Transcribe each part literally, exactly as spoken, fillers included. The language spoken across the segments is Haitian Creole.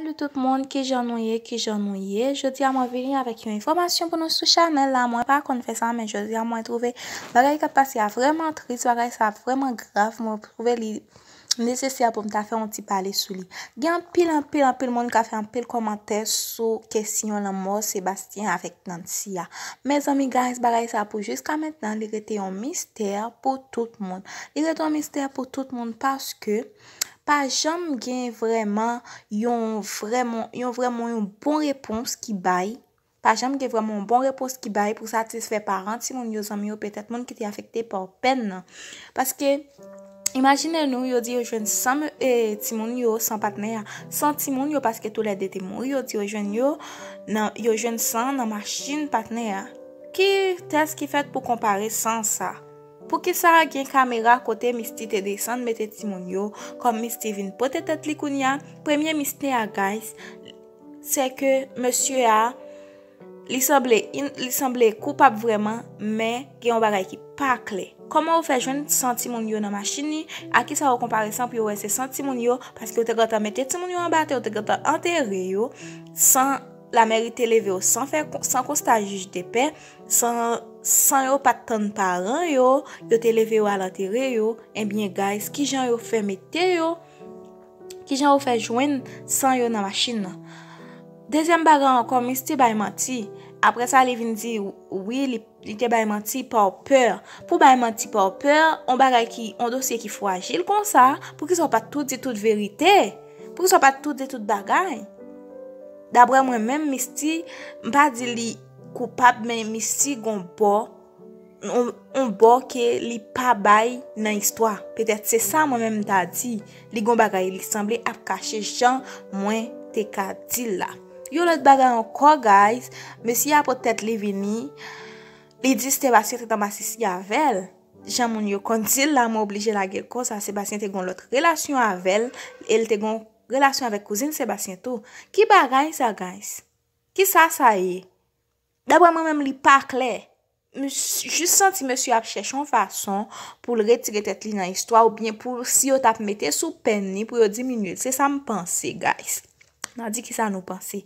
Salut tout moun, kijan nou ye, kijan nou ye? Jodi a mwen vini avèk yon enfòmasyon pou nou sou chanèl la. Mwen pa konn fè sa, men jodi a mwen twouve bagay k ap pase a vrèman tris, bagay sa vrèman grav. Mwen twouve li nesesè pou m ta fè yon ti pale sou li. Gen anpil, anpil, anpil moun k ap fè anpil kòmantè sou kesyon lanmò Sebastien avèk Nancy a. Mezanmi, guys, bagay sa pou jiska mentnan, li rete yon mistè pou tout moun. Li rete yon mistè pou tout moun paske pa janm gen vrèman yon vrèman, yon vrèman yon bon repons ki bay. Pa janm gen vrèman yon bon repons ki bay pou satisfè paran timoun yo, zanmi yo, petèt moun ki te afekte pa pèn nan. Paske, imajine nou, yo di yo jwenn san e, timoun yo, san patnè a, san timoun yo, paske toulède te mouri, yo di yo jwenn yo, nan, yo jwenn san nan machin patnè a. Ki tès ki fèt pou konpare san sa? Poukisa gen kamera kote Misty te desann mete timoun yo, kòm Misty vin pote tèt li kounye a? Premye mistè a, guys, se ke mesye a, li sanble, li sanble koupab vrèman, men gen yon bagay ki pa klè. Kòman yo fè jwenn san timoun yo nan machin li? A kisa yo konpare san pou yo wè se san timoun yo? Paske yo te gentan mete timoun yo anba tè, yo te gentan antere yo, san lamèri te leve yo, san fè, san konsta jij de pè, san, san yo pa t tann paran yo, yo te leve yo al antere yo. Ebyen, guys, kijan yo fè mete yo? Kijan yo fè jwenn san yo nan machin nan? Dezyèm bagay ankò, Misty bay manti. Apre sa, li vin di, wi, li, li te bay manti pa pè. Pou bay manti pa pè, on bagay ki, on dosye ki frajil konsa, poukisa w pa t tou di tout verite? Poukisa w pa t tou di tout bagay? Daprè mwen menm, Misty, m pa di li koupab, men Misty gon bò, on, on bò ke li pa bay nan istwa. Petèt se sa mwen menm m ta di. Li gon bagay li sanble ap kache jan mwen te ka di l la. Yon lòt bagay ankò, guys, mesye a pot tèt li vini, li di Sebastien te nan masisi avè l. Jan moun yo konn di l la, mwen oblije lage l konsa, Sebastien te gon lòt relasyon avè l, e l te gon relasyon avèk kouzin Sebastien tou. Ki bagay sa, guys? Ki sa sa ye? Daprè mwen menm, li pa klè. M s-, jis santi mesye ap chèche yon fason pou l retire tèt li nan istwa, oubyen pou si yo t ap mete sou pèn li pou yo diminye l. Se sa m panse, guys. N a di kisa nou panse.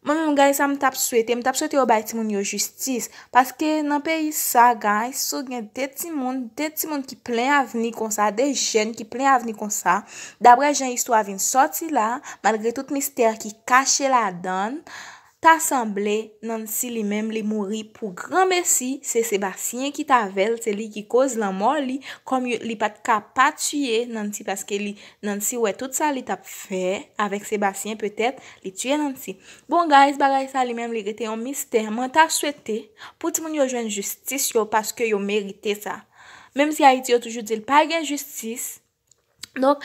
Mwen menm, guys, sa m t ap swete, m t ap swete yo bay timoun yo jistis. Paske nan peyi sa, guys, si w gen de timoun, de timoun ki plen avni konsa, de jèn ki plen avni konsa, daprè jan istwa vin sòti la, malgre tout mistè ki kache ladan l, ta sanble Nancy li menm li mouri pou granmesi, se Sebastien ki t avè l, se li ki koz lanmò li, kòm yo, li pa t ka pa tiye Nancy paske li, Nancy wè tout sa li t ap fè avèk Sebastien, petèt li tiye Nancy. Bon, guys, bagay sa li menm li rete yon mistè. Mwen ta swete pou timoun yo jwenn jistis yo paske yo merite sa. Menm si Ayiti yo toujou di l pa gen jistis. Donk,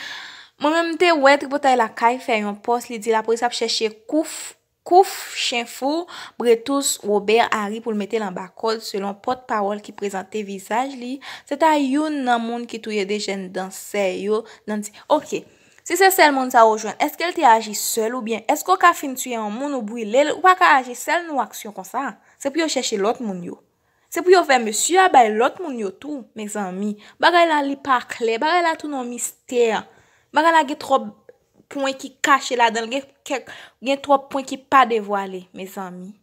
mwen menm m te wè Tripotay Lakay fè yon pòs, li di lapolis ap chèche kouf, kouf chen fou Bretous Robert Harry pou l mete l anba kòd, selon pòtpawòl ki prezante vizaj li. Se ta youn nan moun ki touye de jèn dansè yo nan di, oke, si se sèl moun sa yo jwenn, èske l te aji sèl oubyen èske w ka fin tiye yon moun ou brile l, ou pa ka aji sèl nan yon aksyon konsa? Se pou yo chèche lòt moun yo. Se pou yo fè mesye a bay lòt moun yo tou, mezanmi. Bagay la li pa klè, bagay la tounen yon mistè. Bagay la gen twòp pwen ki kache ladan l, gen kèk, gen twòp pwen ki pa devwale, mezanmi.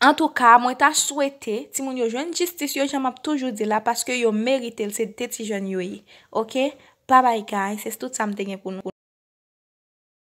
Antouka, mwen ta swete timoun yo jwenn jistis yo, jan m ap toujou di la, paske yo merite l, se de ti jèn yo ye. Oke? Babay, guys, se tout sa m te gen pou nou.